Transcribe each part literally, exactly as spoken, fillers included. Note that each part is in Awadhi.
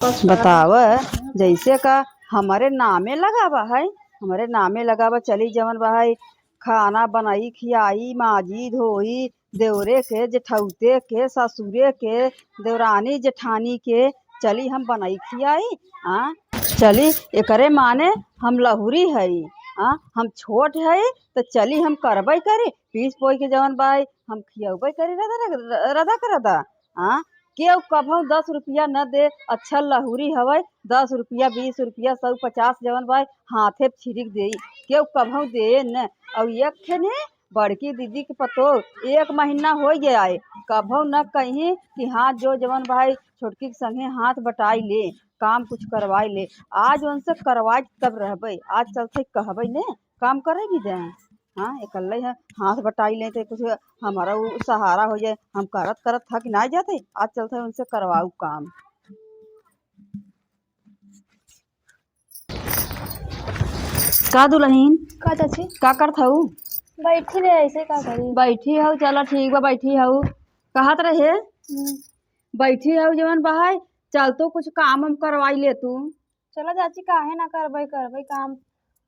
बताव, जैसे का हमरे नामे लगावा है, हमरे नामे लगावा, चली जवन बा है, खाना बनाई, खियाई, माजी, धोई, देवरे के, जेठौते के, ससुरे के, देवरानी, जेठानी के, चली हम बनाई, खियाई। हाँ, चली, एकरे माने हम लहुरी हई। हाँ, हम छोट हई, त चली हम करबै करी, पीस पोई के जवन बा है, हम खियौबै करी, रदा, रदा, रदा के रदा। हाँ, केहू कभौ दस रुपया न दे, अच्छा लहुरी हवै, दस रुपया, बीस रुपया, सौ पचास जवन बा, हाथे छिड़क देई, केहू कभौ दे न। अउ एक ठे ने बड़की दीदी के पतोह एक महीना होइ गया है, कभौ न कहीं कि हाथ जो जवन बा है, छोटकी के संगे हाथ बटाई ले, काम कुछ करवाई ले। आज उनसे करवाई तब रहबै, आज चलते कहबै ने, काम करेगी दे। हाँ, एकल्ले है, हाथ बटाई लेते, कुछ हमारा उ सहारा हो जाए। हम करत करत थक ना जाते, आज चलते उनसे करवाऊ काम। का दुलहिन? का चाची? का करत हऊ? बैठी रहे, ऐसे का करी? बैठी हऊ, चला ठीक बा, बैठी हऊ। कहत रहे, हम्म। बैठी हऊ जवन बहाय, चल तो कुछ काम हम करवाई ले तू। चला चाची, काहे ना करबै, करबै काम।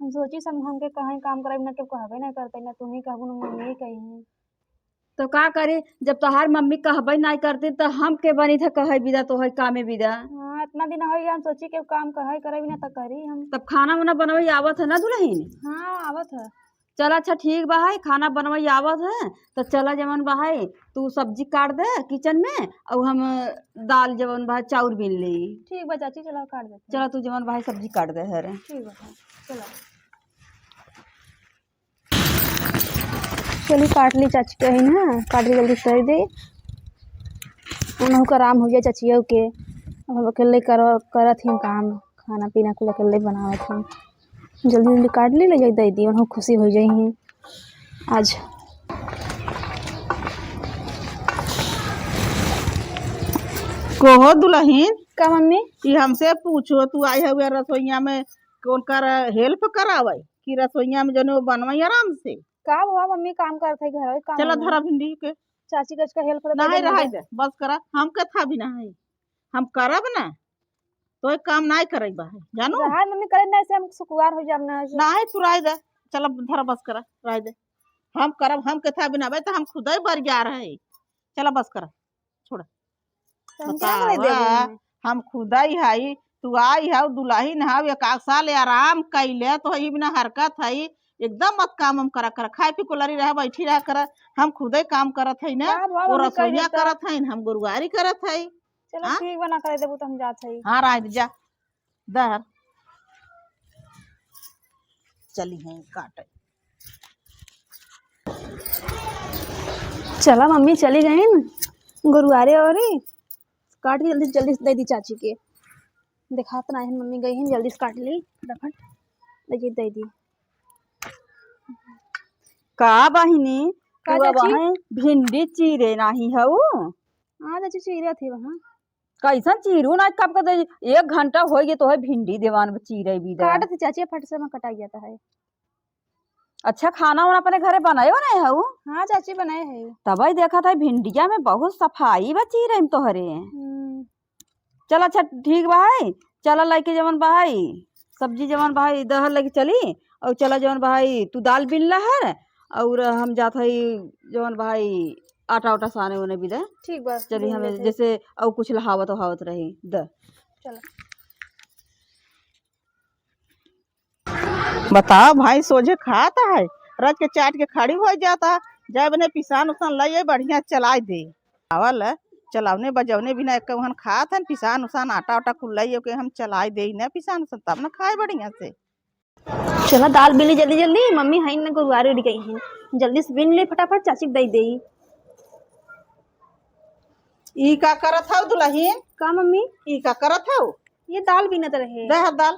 हम सोची सब हमके कहीं काम कराई, ना केहू कहबे ना करते, ना तू ही कहबू, ना मम्मी ही कही। तो का करी, जब तोहार मम्मी कहबे ना करती, तो हम के बनी था कहे बिदा, तोहर कामे बिदा। हाँ, इतना दिन हो गया, हम सोची केहू काम कहे करे बिना तो करी हम। तब खाना वाना बनवाई आवत है ना दुलहिन? हाँ, आवत है। चला अच्छा ठीक बा है, खाना बनवाई आवत है, तो चला जवन बा है, तू सब्जी काट दे किचन में, और हम दाल जवन बा है, चाउर बीन ले। ठीक बा चाची, चला काट देते हैं। चला तू जवन बा है, सब्जी काट दे है रे। ठीक बा, चला। चली काट ली चाची कही ना, काट के जल्दी से दे दे, उनहु का आराम हो जाए चाचिया के। अब हम अकेले कर, करत ही काम, खाना पीना कुल अकेले बनावत ही। जल्दी जल्दी काट ली, ले जाई दे दी, उनहु खुशी हो जाई ही आज। कहो दुलहिन। का मम्मी? ई हमसे पूछो, तू आई हवे रसोईया में, कौन कर help करावे कि रसोईया में जने वो बनवाई आराम से? का हुआ मम्मी, काम करत है घर, काम चला में। धरा भिंडी के। चाची कस का help करत नहीं है रहाई दे, बस करा, हम कथा भी नहीं, हम करब ना, तो एक काम नहीं करे बा है, जानू? रहाई मम्मी, करे नहीं से हम सुकुवार हो जाब ना। नहीं, तू रहाई दे, चला धरा बस करा, रहाई दे, हम करब, हम कथा भी ना भाई, तो हम खुदे बर जा रहे, चला बस करा। छोड़ा। तो हम क्या बतावा, करे देबो हमें? हम खुदा ही हई, तू आई हऊ, दुलहिन हऊ, एक आध साल आराम कइले, तो ही बिना हरकत हई, एकदम मत काम हम करा कर, खाए पी कुलरी रह, बैठी रह कर, हम खुदे काम करत हई ना, का बाबा, वो हम कह रसोईया देता। करत हई, हम गुरुवारी करत हई। चलो हाँ? ठीक बा, ना करे देबो तो हम जात हई। हाँ, रह दे, जा। दहर। चली हैं काटे। चला मम्मी चली गईन गुरुवारे औरी काट के जल्दी जल्दी से दे दी चाची के। देखात ना है मम्मी गई हैं, जल्दी से काट ली फटाफट, लेके दे दी। का बहिनी, का तू अब चाची? वहीं भिंडी चीरे नाही हऊ? हाँ चाची, चीरे थी वहाँ। कैसन चीरू ना, कब के दे, एक घंटा होइ गए तोहे भिंडी देवान चीरे बिदा। काटत ही चाची, फट से में कटाई जाता है। अच्छा, खाना वाना अपने घरे बनाए हो नहीं हऊ? हाँ चाची, बनाए है। तबही देखत है भिंडिया में बहुत सफाई बा चीरे में तोहरे। हम्म। चल अच्छा ठीक बा है, चल लइके जवन बा है, सब्जी जवन बा है, दहर लइके चली, और चला जवन बा है, तू दाल बीन लहर, और हम जात है जवन बा है, आटा उटा साने उने बिदा। ठीक बा, चली बीन हमें लेते। जैसे और कुछ लहावत उहावत रही द। चलो। बताओ भाई, सोझे खात है, रच के चाट के खड़ी होइ जाता, जाए बने पिसान उसान लइए, बढ़िया चलाए दे। आवल चलावने बजौने बिना एक उहन खात हन, पिसान उसान आटा उटा कुल लइए के हम चलाए दे न पिसान उसान, तब न खाए बढ़िया से। चला दाल बीन ली जल्दी जल्दी, मम्मी हईन न गुरुवार उठ गई हैं, जल्दी से बीन ले फटाफट, चाची के दे दे। ई का करत हऊ दुलहिन? का मम्मी? ई का करत हऊ? ये दाल बीनत रहे। दे हाथ दाल।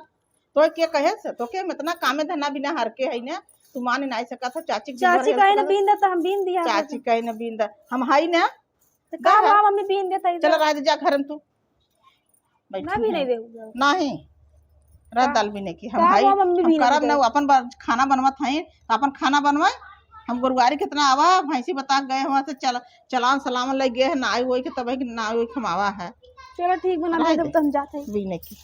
तो के कहे से? तो के इतना कामे धंधा बिना हर के है ना? तू मान नहीं सकत हो, चाची के दिन भर चाची help कहे न करत। बीन दे, तो हम बीन दिया चाची हमारे। कहे न बीन दे, हम हई ना। तो का दे हुआ हाथ। मम्मी बीन देता है चल तो। रात जा घर में तू। बैठी ना भी हैं। नहीं दे हुआ। नहीं। रात का? दाल बीने की हम का हई, हुआ मम्मी हम बीने करब की? ना, अपन बा-, खाना बनवत हई, तो अपन खाना बनवाए। हम गुरुवारी कितना आवा, भैंसी बता के गए हुआ से चल, चलान सलामन ले गए हैं, ना आई वही के तब है कि ना आई वही के हम आवा है। चलो ठीक बा, ना रह दे। तो हम जात हई। बीने की।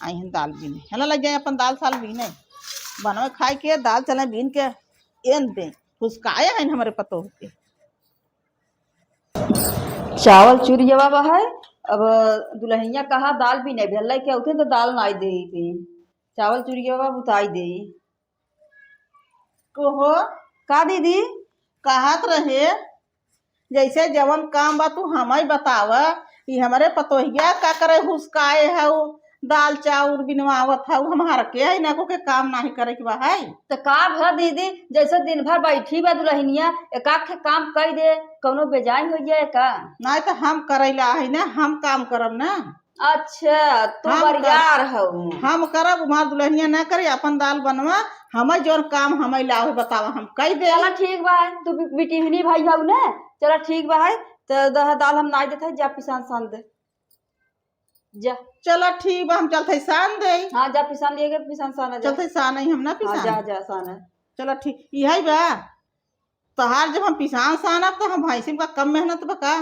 आई हैं दाल बीने। हला लग जाए अपन दाल साल बीने। बनवे खाए के, दाल चले बीन के एन दे। फुसकाए हैं हमरे पतोह के। चावल चुरियवा बा है, अब दुलहिनिया कहा दाल बीने, भेल के उठे तो दाल नाई दे के। चावल चुरियवा बुताई दे। कहो। का दीदी? कहत रहे, जैसे जवन काम बा तू हमई बतावा, ई हमरे पतोहिया का करे हुसकाए हऊ, दाल चाउर बिनवावत हऊ, हमार के है ना को के काम नाही करे के बा है। त का भा दीदी, जैसे दिन भर बैठी बा दुलहिनिया, एकाक ठे काम कई दे, कौनो बेजाय हो जाए का? नाही त हम करैला है ना, हम काम करब ना। अच्छा, तू हम कर-, बरियार हऊ। हम करब, हमार दुलहिनिया ना करे, अपन दाल बनवा, हमें जौन काम हमें लावे बतावा, हम कई दे। चला ठीक बा, तू बि-, बिटिहनी भाई हऊ ना, चला ठीक बा है, त दह दाल हम नाई देत है, जा पिसान सान दे, जा। चला ठीक बा, हम चलत है सान दे। हाँ, जा पिसान लिए के पिसान सान जा। चलत है सान है, हम ना हाँ, पिसान। जा, जा सान है। चला ठीक, इहै बा। तोहार जब हम पिसान सानब, त हम भैंसिन का कम मेहनत बा का?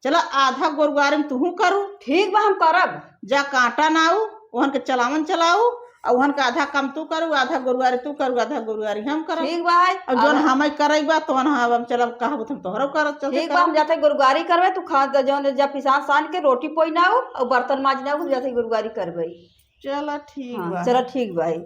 चला, आधा गोरुआरी में तुहू करू। ठीक बा, हम करब। जा कांटा नाऊ, ओहन के चलावन चलाऊ, अउ ओहन के आधा काम तू करू, आधा गोरुआरी तू करू, आधा गोरुआरी हम करब। ठीक बा है। अब जौन अगर हमें करई बा, तौन हम, हम चलब, कहब, त हम तोहरो करब, चलते ठीक बा, करब। हम जाते गोरुआरी करबे, तू खा, जौन जा पिसान सान के रोटी पोई नाऊ, अउ बर्तन माज नाऊ, हम जाते गोरुआरी करबे। चला, ठीक हाँ, बा। चला, ठीक बा है।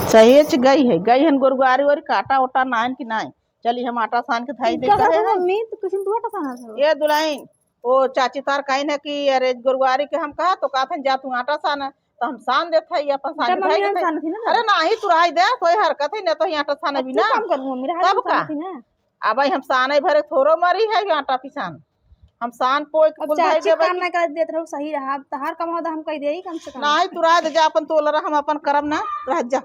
सहेज गई है, गई हन गोरुआरी ओरी काटा ओटा नाइन कि नाइन। चली हम आटा सान के धाई दे कहे है। मम्मी, तो कुछ तू आटा सानत हो? ए दुलहिन, ओ चाची तार कहिन है कि अरे गोरुआरी के हम कहा तो कहत हन जा तू आटा सान, तो हम सान देत है, अपन सान के धाई देत है। अरे नाही तू रहाई दे, कोई हरकत है ना, तो ही आटा सान बिना। काम करूँ मम्मी, रहा तब का? अब हम साने भरे थोरो मरी है कि आटा पिसान। हम सान पोइ के अब कुल धाई चाची देबै काम कि ना कर देत रहू, सही रहा। अब तहार कमाओ तो हम कह देई कम से कम। नाही, तू रह दे, जा अपन तोलरा, हम अपन करब ना, रह जा।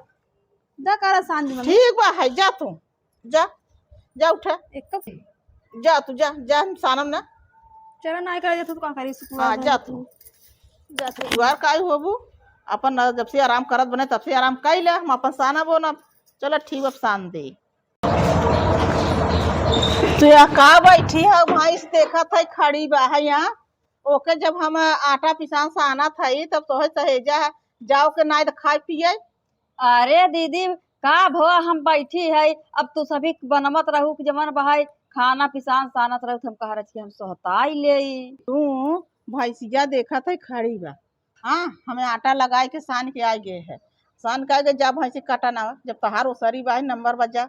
दा करा सान दे मम्मी। ठीक बा है, जा तू, जा, जा उठा। एक तो जा तू, जा, जा, हम सानब ना। चलो ना कर देत हो तो का करी, शुक्रवार हाँ, जा तू। जा तू। शुक्रवार काहे होबू? अपन जब से आराम करत बने तब से आराम कइले, हम अपन सानब ना। चलो ठीक बा, अब सान दे। तू यहाँ का बैठी है, भैंस देखत है खड़ी बा है यहाँ। ओके जब हम आटा पिसान सानत है तब तोहे सहेजा है, जाओ के नाई तो खाए पिए। अरे दीदी, का भो हम बैठी है, अब तू सभी बनमत रहू कि जवन बहाई खाना पिसान सानत रहू, हम कह रहे कि हम सोहताई लेई। तू भैंसिया देखत है खड़ी बा, हाँ, हमें आटा लगाए के सान के आए गए है। सान के आए गए, जा भैंसी काटा ना, जब तहार ओसरी बा, नंबर बजा।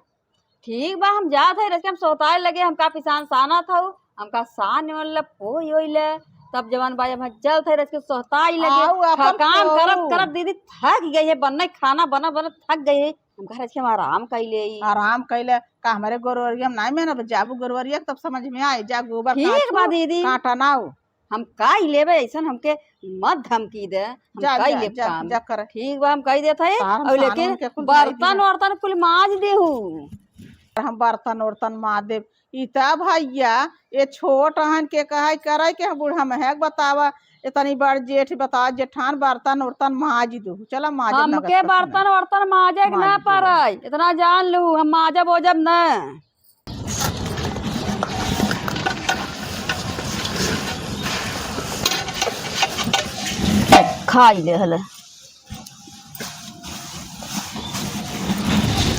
ठीक बा, हम जात है, रस्ते हम सोहताए लगे, हम का पिसान सानत हऊ, हम का सान ओन ले, पोई ओई ले, तब जवान बा, हम चलत है, रस्ते सोहताए लगे। आऊ, अपन काम करत करत दीदी थक गई है, बनने खाना बना बना थक गई है, हम कह रहे हम आराम कइले। आराम कइले, का हमरे गोरवरिया में नाई मेहनत, जाबू गोरवरिया के तब समझ में आए, जा गोबर ठीक बा दीदी। काटा नाऊ। हम काई लेबे, ऐसन हमके मत धमकी दे, हम जा, काई जा, लेब जा, काम। जा कर। ठीक बा, हम कई देत है। तार हम और सानन लेकिन के कुल धाई बर्तन दिया। वर्तन कुल माज देहू। हम बर्तन वर्तन माज देब। ई त भैया, ये छोट अहन के कहाई करे के, हम बूढ़ा महक बतावा, इतनी बड़ जेठ बतावा, जेठान बर्तन वर्तन माज देहू। चला माज हमके बर्तन वर्तन माजे के ना पड़े, इतना जान लू, हम माजब ओजब ना। खाई ले हले,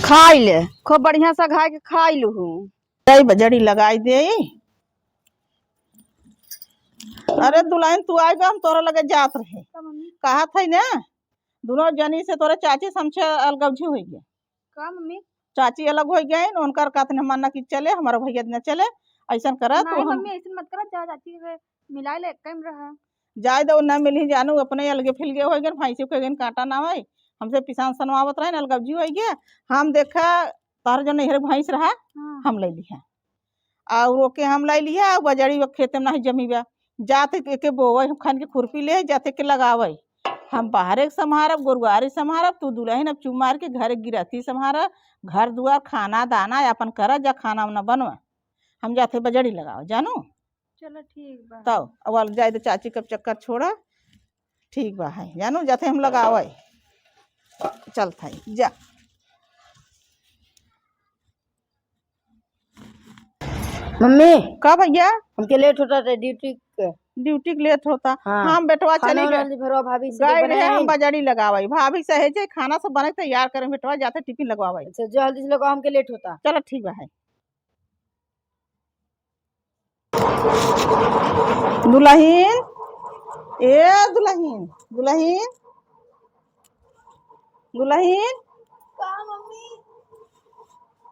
खाई ले, खूब बढ़िया से घाय के खाई लूहू। तई बजड़ी लगाई दे। अरे दुलहिन, तू आई बा, हम तोरा लगे जात रहे। का मम्मी? कहत है ना, दुनो जनी से तोरे चाची समझे अलगौजी होई गए। का मम्मी? चाची अलग होइ गइन, उनकर कहत न मन न कि चले, हमारा भैया न चले, ऐसन करत नहीं हम मम्मी, ऐसन मत करत, जा चाची के मिलाए ले, कम रहा। जाए दो, न मिलही जानू, अपने अलगे फिलगे होइ गइन, भैंसी के गइन काटा ना होई, हमसे पिसान सनवावत रहे, अलगौजी होइ गया। हम देखा, तार जो नैहर भैंस रहा, हाँ। हम ले लिहा। और ओके हम लाई लिहा, बजड़ी वो खेते में नाही जमी बा। जाते के, के बोवे, हम खन के खुरपी ले, जाते के लगावे। हम बाहरे के सम्हारब, गोरुआरी सम्हारब, तू दुलहिन अब चुप मार के घरे गिरहती सम्हारा, घर दुआर, खाना दाना अपन करा, जा खाना वाना बनवा। हम जाते बजड़ी लगावे, जानू? चलो ठीक बा। तब अब जाए दे चाची के चक्कर छोड़ा। ठीक बा है, जानू, जाते हम लगावे। चलत है, जा। मम्मी, का भैया? हमके लेट होता है ड्यूटी के। ड्यूटी के लेट होता? हाँ। हम बेटवा खाना चली वाना गए। जल्दी भरवा, भाभी से गए रहे बनाए। हम बजड़ी लगावई। भाभी सहेजे खाना सब बने तैयार करे, बेटवा जाते टिफिन लगवावई। अच्छा, जल्दी से लगाओ, हमके लेट होता। चलो ठीक बा है। दुलहिन, ए दुलहिन, दुलहिन, दुलहिन। का मम्मी?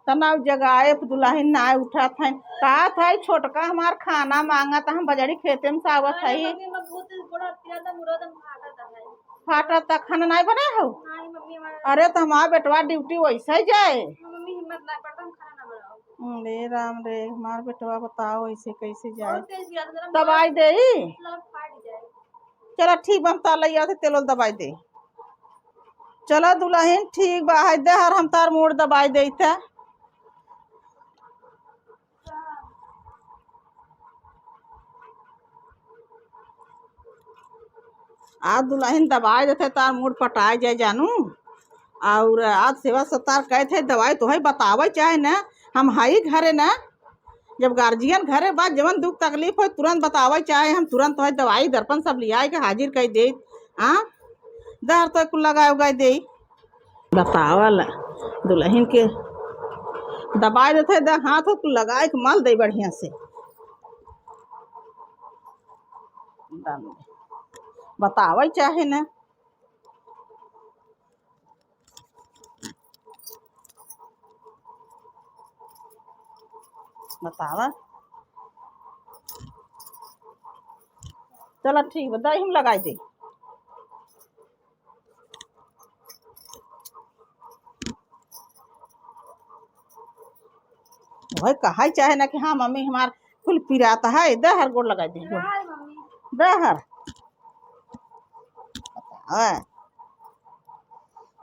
तना जगाए दुलहिन ना उठत है। का था छोटका हमार खाना मांगत, हम बजड़ी खेते में से आवत अरे हई। मम्मी, हमर बहुत तेज गोड़ पिरात, मुड़ा दम फाटत है। फाटत त खाना नाई बनाए हो? नाई मम्मी, हमार अरे त हमार बेटवा ड्यूटी वैसे ही जाए। मम्मी हिम्मत ना पड़ता, हम खाना ना बनाओ। अरे राम रे, हमार बेटवा बताओ ऐसे कैसे जाए? बहुत तेज पिरात, जरा दवाई देई? मतलब फाट जाए। चला ठीक बा, हम तार लइया से तेल ओल दबाई दे। चला दुलहिन ठीक बा, है दे हर हम तार मूड़ दबाई देइत है। आज दुलहिन दबाई देते तार मूड़ पटाई जाए जानू। और आज सेवा सत्कार कहते दवाई तोहई बतावे चाहे ना, हम हई घरे ना। जब गार्जियन घरे बा, जवन दुख तकलीफ होई, तुरंत बतावे चाहे, हम तुरंत तोहई दवाई दर्पण सब लियाई के हाजिर कई देई। हाँ, दहर तो कुल लगाए उगाए देई। बतावल दुलहिन के दबाई देते, द हाथ हो कुल लगाए के मल दे बढ़िया से। बतावे चाहे ना। बतावा। चला ठीक बा, दही हम लगाई दे। भाई कहा चाहे ना कि हाँ मम्मी हमार कुल पिरात है, दहर गोड़ लगाई दे, गोड़। दहर। हाँ।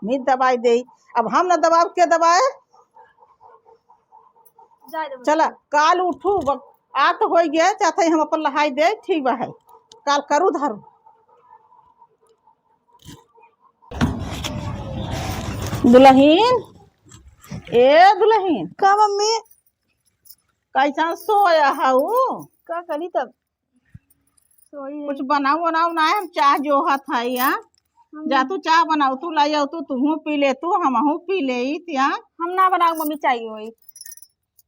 मीत दबाई देई। अब हम ना दबाब, के दबाए? जाए दे चला, काल उठू, ब-, आत होई गया, चाहते हम अपन लहाई दे, ठीक बा है। काल करू धरू। दुलहिन, ए दुलहिन। का मम्मी? कैसा सोया हऊ? का करी तब? सोई है। कुछ बनाऊ बनाऊ ना है, हम चाह जोहत है या। हम जा तू चाह बनाऊ, तू लाई आऊ, तू तुहू पी ले, तू हमहू पी ले, ई त्या। हम ना बनाऊ मम्मी, चाय होई।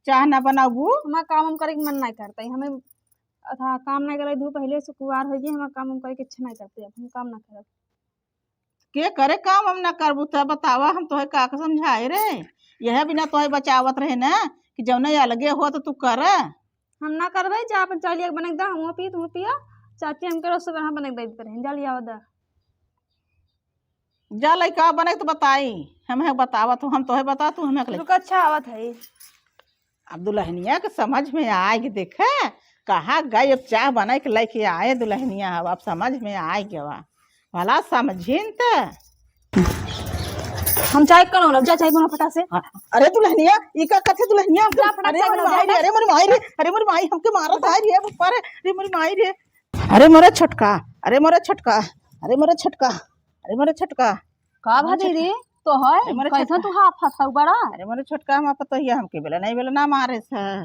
चाह ना बनाऊ? हमार काम हम करे के मन नहीं करता है, हमें अथा काम नहीं करे, धूप पहले से कुआर हो गई, हमार काम हम करे के अच्छा नहीं करते, अब हम काम ना करब। के करे काम हम ना करबू त बतावा, हम तोहे का के समझाए रे? यह बिना तोहे बचावत रहे ना कि जौने अलगे हो तो तू कर। हम ना करबे, जा अपन चाय लिया के बना के दा, हमहू पी, तू पिया। चाची हमके रोज सुबह बना के दे देते रहे, जा लिया दा। जा लइका बना के तो बताई, हम है बतावा, तू हम तोहे बता, तू हमें रुक, अच्छा आवत है। अब दुलहनिया के समझ में आए कि देखे, कहाँ गई, अब चाह बनाए के लेके आए दुलहनिया, अब, अब समझ में आए गवा। भला समझिन त। हम चाय कौन होला? जा चाय बना फटा से। हाँ, अरे दुलहनिया, ई का कथे दुलहनिया? जा फटा अरे चाय मोर बना, माई रे, जा। अरे मोर माई रे, अरे मोर माई हमके मारत है रे, ऊपर, अरे मोर माई रे। अरे मोरे छोटका, अरे मोरे छोटका, अरे मोरे छोटका, अरे मोरे छोटका। का भा अरे दीदी? तो है, अरे मोरे कैसन छोटका। तू हाफ हंसाऊ बड़ा? अरे मोरे छोटका, हम पतोहिया हमके बेला नहीं बेला ना मारे से।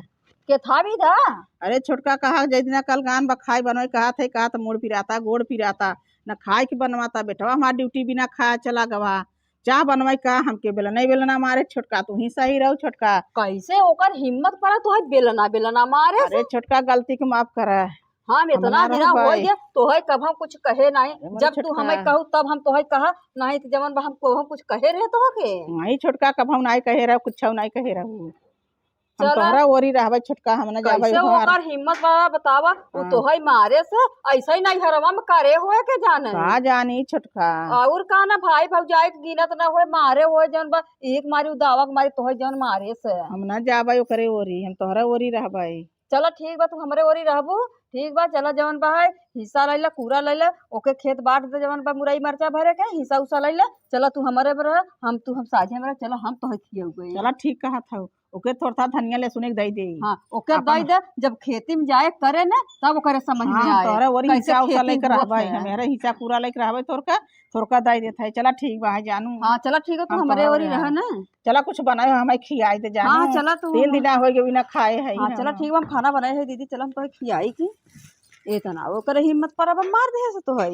के था भी था? अरे छोटका कहा, जै दिना कल गान बखाई बनोय, कहा थे, कहा त मूड़ पिराता, गोड़ पिराता, न खाए के बनवाता, बेटवा हमार ड्यूटी बिना खाए चला गवा। चाह बनवाई का, हमके बेला नहीं बेला ना मारे छोटका, तू ही सही रहो छोटका। कैसे ओकर हिम्मत पड़ा, तू है बेला ना, बेला ना मारे अरे से? छोटका गलती के माफ करा। हम हम इतना ना दिना रहबै। हो गया, तोहे कब हम कुछ कहे नहीं। अरे मोरे जब तू छोटका। हमें कहू तब हम तोहे कहा, नहीं तो जवन बा हम को हम कुछ कहे रहे तो के। नहीं छोटका, कब हम नहीं कहे रहे, कुछ नहीं कहे रहू। हम चला। तोहरा ओरी रहबै छोटका, हम ना जाबै कैसे हमार। ओकर हिम्मत बा बतावा, वो हाँ। तोहे मारे से ऐसा ही नहीं हरवा में करे होए के जाने। का जानी छोटका। और का ना भाई भौजाई के गिनत ना होए, मारे होए जौन बा, एक मारी उदावक मारी तोहे जौन मारे से। हम ना जाबै ओकरे ओरी, हम तोहरा ओरी रहबै। चला ठीक बा, तू हमरे ओरी रहबू, ठीक बा। चला जवन बा है हिस्सा लैला, कूड़ा लैला, ओके खेत बांट दे, जवन बा मुरई मरचा भरे के हिस्सा उस्सा लैला। चला तू हमरे में रह, हम तू हम साझे में रह, चला हम तोहे खियौबे। चला ठीक कहत हऊ। ओके थोड़ा सा धनिया लहसुन एक दई दे। हाँ, ओके अपन दई दे, जब खेती में जाए करे ना, तब ओकरे समझ में हाँ, आए, तोहरे ओरी कैसे हिस्सा उसा खेती लेके होत रहबे, है। हमें हिस्सा पूरा लेके रहबे, थोड़का, थोड़का दई देत है। चला ठीक बा, है जानू। हाँ, चला ठीक है, तू हम हमरे तोहरे ओरी ओरी रहे हैं। ना। चला कुछ बनाए, हमें खियाई दे जानू। हाँ, चला तू तीन हम दिन हो गए बिना खाए है हाँ, हम। चला ठीक बा, हम खाना बनाए है दीदी, चला हम तो खियाई की। ए तना ओकरे हिम्मत पर अब मार दे से तो है।